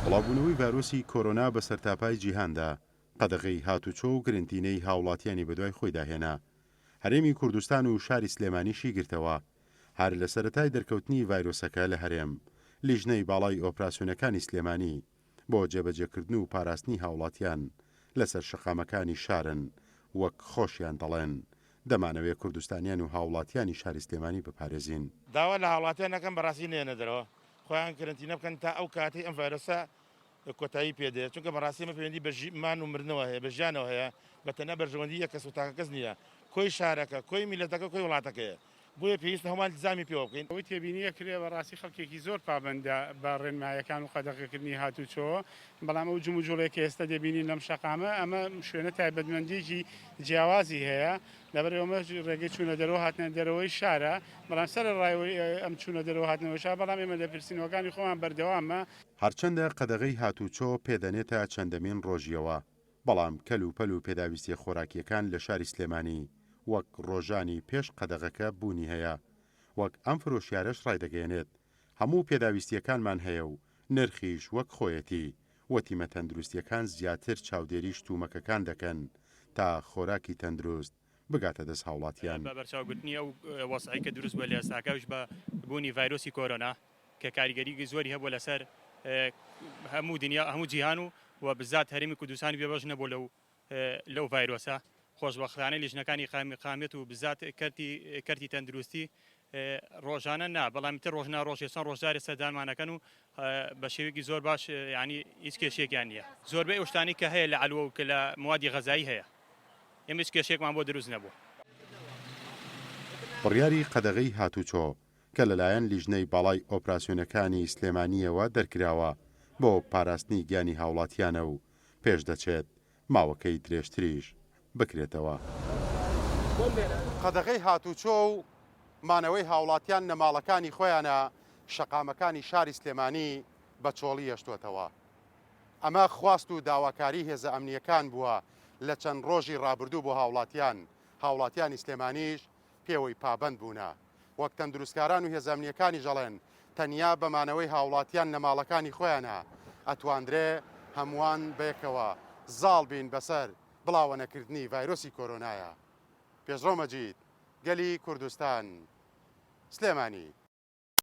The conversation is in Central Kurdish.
بڵاوبوونەوەی ڤایرۆسی کۆرۆنا بە سەرتاپای جیهاندا، قەدەغەی هاتوچۆ و کرنتینەی هاوڵاتیانی بەدوای خۆیدا هێنا. هەرێمی کوردستان و شاری سلێمانیشی گرتەوە. هەر لە سەرەتای دەرکەوتنی ڤایرۆسەکە لە هەرێم، لیژنەی باڵای ئۆپراسیۆنەکانی سلێمانی بۆ جێبەجێکردن و پاراستنی هاوڵاتیان لەسەر شەقامەکانی شارن، وەک خۆشیان دەڵێن، دەمانەوێ کوردستانیان و هاوڵاتیانی شاری سلێمانی بپارێزین. داوا لە هاوڵاتیان ئەکەم بەڕاستی نەیەنە دەرەوە خۆیان کرەنتینە بکەن تا ئەو کاتەی ئەم ڤایرۆسە کۆتایی پێ دێت چونکە بەڕاستی ئەمە پەیوەندی بە مان و مردنەوە هەیە بە ژیانەوە هەیە بە تەنیا بەرژەوەندی یەک کەس و تاکە کەس نییە کۆی شارەکە کۆی میلەتەکە کۆی وڵاتەکەیە بۆیە پێویستە هەمووان التزامی پێوە بکەین. ئەوەی تێبینی ئەکرێ بەڕاستی خەڵکێکی زۆر پابەندە بە ڕێنمایەکان و قەدەغەکردنی هاتوچۆ، بەڵام ئەو جموجوڵەی کە ئێستا دەبینین لەم شەقامە ئەمە شوێنە تایبەتمەندیەکی جیاوازی هەیە لەبەرئەوە ئەمە ڕێگەی چوونە دەرەوە هاتنە دەرەوەی شارە بەڵام سەرەڕای ئەم چوونە دەرەوە هاتنەوەی شار بەڵام ئێمە لێپرسینەوەکانی خۆمان بەردەوامە. هەرچەندە قەدەغەی هاتوچۆ پێدەنێتە چەندەمین ڕۆژیەوە، بەڵام کەل و پەل و پێداویستیە خۆراکیەکان لە شاری سلێمانی وەک ڕۆژانی پێش قەدەغەکە بوونی هەیە، وەک ئەم فرۆشیارەش ڕایدەگەیەنێت هەموو پێداویستیەکانمان هەیە و نرخیش وەک خۆیەتی و تیمە تەندروستیەکان زیاتر چاودێری شتومەکەکان دەکەن تا خۆراکی تەندروست بگاتە دەست هاوڵاتیان. بە بەرچاوگرتنی ئەو وەزعەی کە دروست بووە لە ئێستاکە ئەویش بە بوونی ڤایرۆسی کۆرۆنا کە کاریگەریی زۆری هەبووە لەسەر هەموو دنیا هەموو جیهان و و بزات هەرێمی کوردستانی بێبەش نەبوو لەو لەو ڤایرۆسە خۆشبەختانە لیژنەکانی قایمقامیەت و بزات کەرتی کەرتی تەندروستی ڕۆژانە نا بەڵام تر ڕۆژ نا ڕۆژێ چەند ڕۆژ جارێ سەردانمان ئەکەن و بە شێوەیەکی زۆر باش یانی هیچ کێشەیەکیان نییە زۆربەی ئەو شتانەی کە هەیە لە عەلوە و کە لە موادی غەزایی هەیە ئێمە هیچ کێشەیەکمان بۆ دروست نەبووە. بڕیاری قەدەغەی هاتوچۆ کە لەلایەن لیژنەی باڵای ئۆپراسیۆنەکانی سلێمانییەوە دەرکراوە بۆ پاراستنی گیانی هاوڵاتیانە و پێشدەچێت ماوەکەی درێژتریش بکرێتەوە. قەدەغەی هاتوچۆ و مانەوەی هاوڵاتیان لە ماڵەکانی خۆیانە شەقامەکانی شاری سلێمانی بە چۆڵی هێشتووەتەوە. ئەمە خواست و داواکاری هێزە ئەمنییەکان بووە لە چەند ڕۆژی ڕابردوو بۆ هاوڵاتیان، هاوڵاتیانی سلێمانیش پێوەی پابەند بوونە. وەک تەندروستکاران و هێزە ئەمنییەکانیش ئەڵێن، تەنیا بە مانەوەی هاوڵاتیان لە ماڵەکانی خۆیانا ئەتواندرێ هەمووان بەیەکەوە زاڵ بین بەسەر بڵاوەنەکردنی ڤایرۆسی کۆرۆنایا. پێشڕەو مەجید، گەلی کوردستان، سلێمانی.